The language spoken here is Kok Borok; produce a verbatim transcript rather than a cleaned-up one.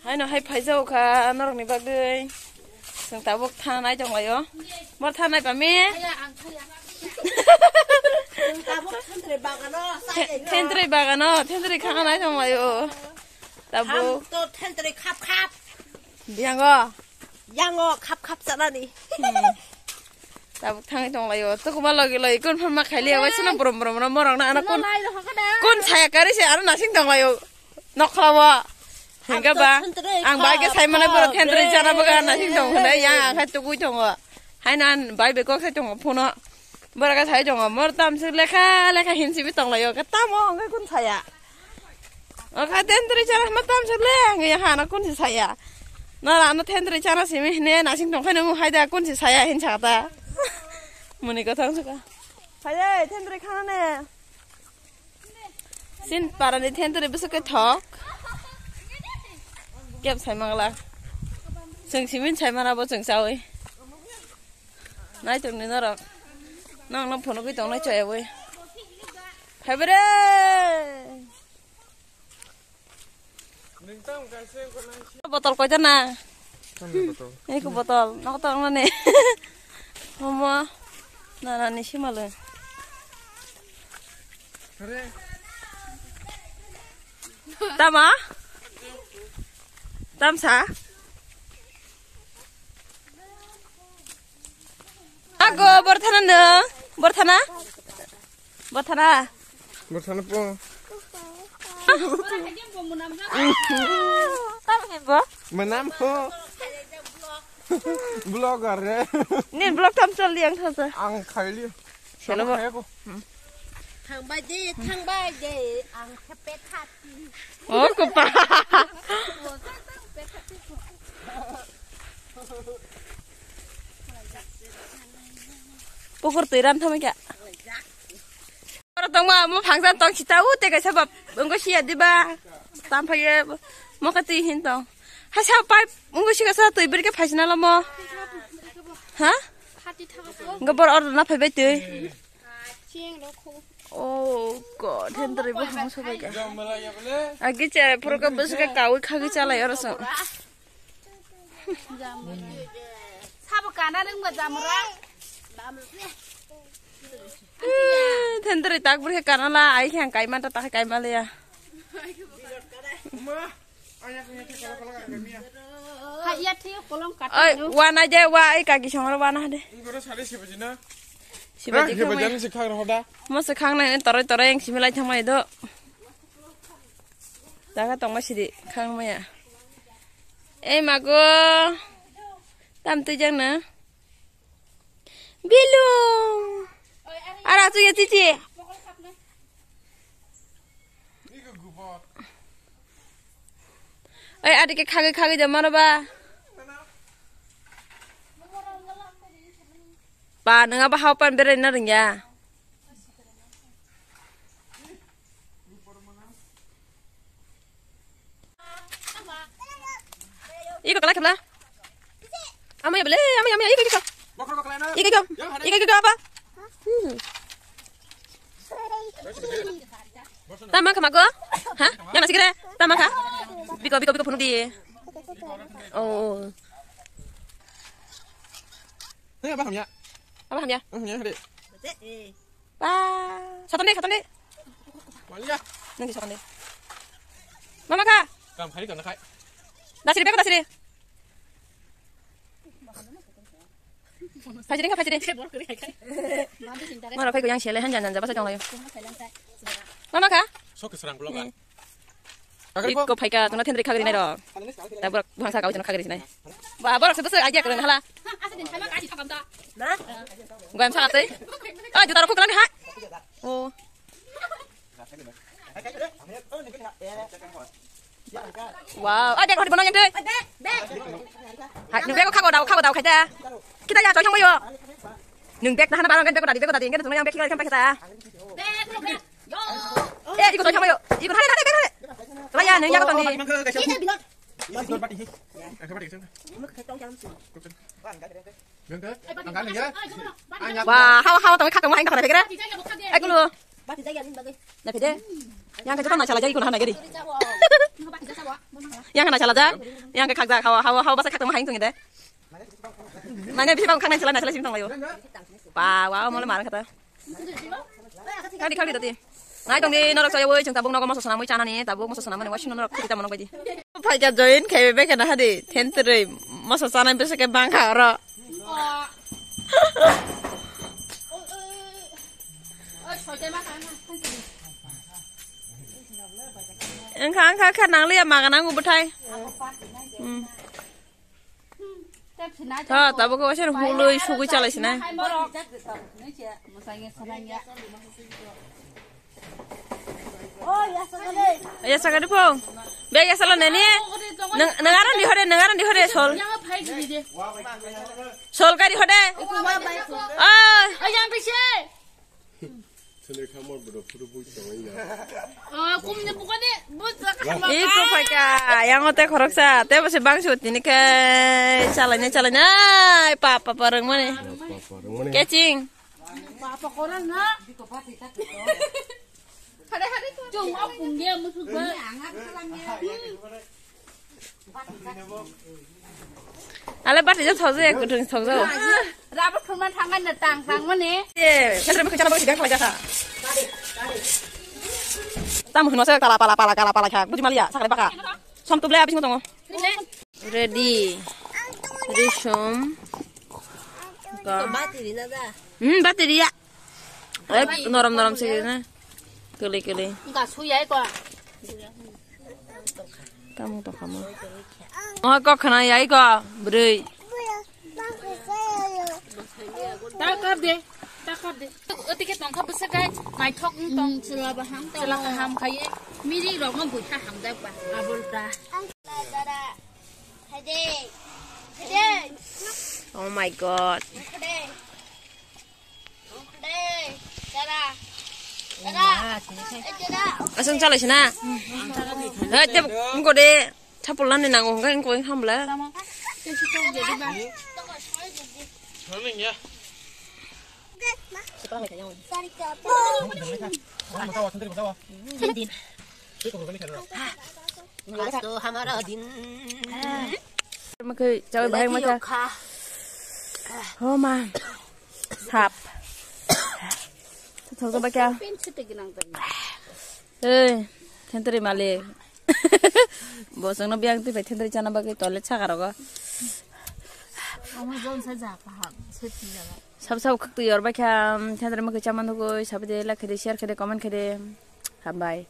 Aino hai phaijao kha norokni bagwi. Chwng tabuk thanai tonglaio. Bor thanai pami? Tabuk thentrwi bagano, Thentrwi bagano, thentrwi khanai tonglaio. Tabuk. Ham to thentrwi khap khap. Biyango. Yango khap khap chanani. Hmm. Tabuk thangwi tonglaio. Tukuma logi logi kun phan ma khailiya, waisano brum brum brum morok na ano kun, kun saya kari se ano nasing tonglaio. Nokhlawo. Hingga ba, ang bai ke sai mane boro thentrwi chana baga nasing tong hwnwi yang ang khai tugui tongo. Haina bai be kok sai tongo phuno. Boro ka sai tongo mor tam su lekha lekha hinsi bi tonglaio. Ka tamo ang kun saya. Oka tentri chana hama tam suk le ang ya hana kun si saya. Nara ano tentri chana simi hine nasing tong khani mu haida kun si saya hin saka ta. Muni ko thang suka. Haye tentri khana ne. Sin para ni tentri bisu ke thok. Kep sai mangla. Sing simin sai mana bo sing sawi. Nai tong ni norok. Nang nang phono ki tong nai chaya wi. Hai bre. Botol koita na? Ani botol. Ini ku botol. Nok tong na ne. Mama. Na na ni si malu. Tama? Tamsa? Ago, borthana no? Borthana? Borthana? Borthana po. Tamo hembo? Manam po. Vlogger re. Nin vlog tam chol liang thasa. Ang khaili. Selo bo. Thangbai de, thangbai de, ang khepe thati. Oh, kupa. Pukur twi ran thama kya? Oro tongma mo phangsa tong sita u te kaisa bab wngko siya diba? Tam phaye mo ka twi hin tong. Ha sa pipe wngko siya sa twi birke phaisna lomo. Ha? Wngko bor oro na phaibai twi. Oh God, hendri bo hang sobai ka. Agi che puro ka bus ka kawi khagi chalai oro so. Sabo kana rwngba jamra. Thendri tak bwrwi kanala ai khe ang kaimanta ta khe kaimaliya. Oi, wana je wa ai kaki songro wana de. Sibaji khangmai. Mo se khangnai toroi toroi ang similai thangmai do. Jaga tongma sidi khangmaya. Ei mago. Tam twijang na. Bilu. Ara tu ya titi. Ei adi ke khagwi khagwi de mano ba. Ba nang aba hau pan berai na ringya. Iko kala kala. Amai bele, amai amai iko iko. Iko iko. Iko iko apa? Hmm. Tama kama ko? Ha? Yang nasi kira? Tama ka? Biko biko biko phunuk di. Oh. Hey, apa hamya? Apa hamya? Apa hamya, hari? Ba, satan de, satan de. Malia. Nang di satan de. Mama ka? Kam hari kam nakai. Dasiri beko dasiri. Phaisiri ka phaisiri. Mara phai ko yang sele hanjan hanjan basa jong layo. Mama ka? Sok serang pulang kan. Iko phaika tuna thendri khagri nai ro. Da borok bhangsa kau jeno khagri sinai. Ba borok se bwswk idea kwrwng hala. Goyam sa tei. Ah juta rok khuklan ha. Oh. Wow, ah dek hodi bono yang dei. Hai, nung bego khago dau, khago dau khaida. Kita ya choi thangmayo. Nung beg nahana barang kan bego dadi, bego dadi kan tuna yang beg kira sampai kita. Eh, iko tong chamayo. Iko thale thale thale. Raya neng ya ko tong di. Wah, hawa hawa tong kha tong hain tong kha. Ai kulo. Naikhe de. Yang khe joto naichalajak iko hana gari. Yang khe naichalajak. Yang khe khakjak hawa hawa hawa basa khakjak ma haing tongide. Nai nai bisi bang khaknai chalai naichalai simi tonglaio. Ba wa mole mar khata. Khadi khadi dati. Nai tongdi norok soyawoi chwng tabuk nogo moso sanamoi chanani tabuk moso sanamani wasing norok khati tamo nok baidi. Phaikha join khaibe bekhe na hadi thentrwi moso chanai bese khe bangkha oro. Wngkha wngkha khe nangliya maga nango bwthai. Hmm. Tho, tabuk khe waisa hulwi sugwi chalaisina. Ya sakari pho. Bag ya salo neni. Nang nang aron di hore, nang aron di hore sol. Sol kari hore. Oh. Sele khamor bro puru bui tongoi na. Oh, kumne bukane, bu jaka hama. Iko phaikha, yang ote khoroksa, te bo se bangsi tini khe chalaina chalaina, ai papa parang mane. Papa parang mane. Catching. Papa korang na. Hare hare. Jong apung dia musuh ba. Ale bati jang thokjak, kutung thokjak. Rabo thumna thangna tang tang mani. Eh, sandra mukhe chana bagwi sigang khalai jaka. Tam hwnwa se kala pala pala kala pala kha. Buji maliya, sakre baka. Som tuble abis ngotongo. Ready. Risom. Ka. Bati rina da. Hmm, bati riya. Eh, norom norom se na. Kele kele. Ka suyai ko. Tamo to khamo. Oh, kok khana yai ko, bwrwi. Ta kap de, ta kap de. Oti ke tongkha bwsa kai, naithok wng tong. Hmm, chwla ba ham tong. Chwla kaham khai. Miri rok no buitha hamjak ba. Abul ta. Hede. Hede. Oh my God. Hede. Aswng chalaisina. Hai, te, mko de, chapul lani nango, hwnkhe wngkha wngkha hamla. Last to hamara din. Mukhe chawi bahai mata. Oh ma. Sap. Thok thok ba kya? Pen sute ginang tang. Hey, thentri malik. Bosong no biang twi bai thentri chana bagwi toilet saka rogo. Ama jon sa ja kaham, seti jaga. Sab sab khak twi yor ba kya, thentri mukhe chaman dugoi, sabi de like khede, share khede, comment khede. Hambai.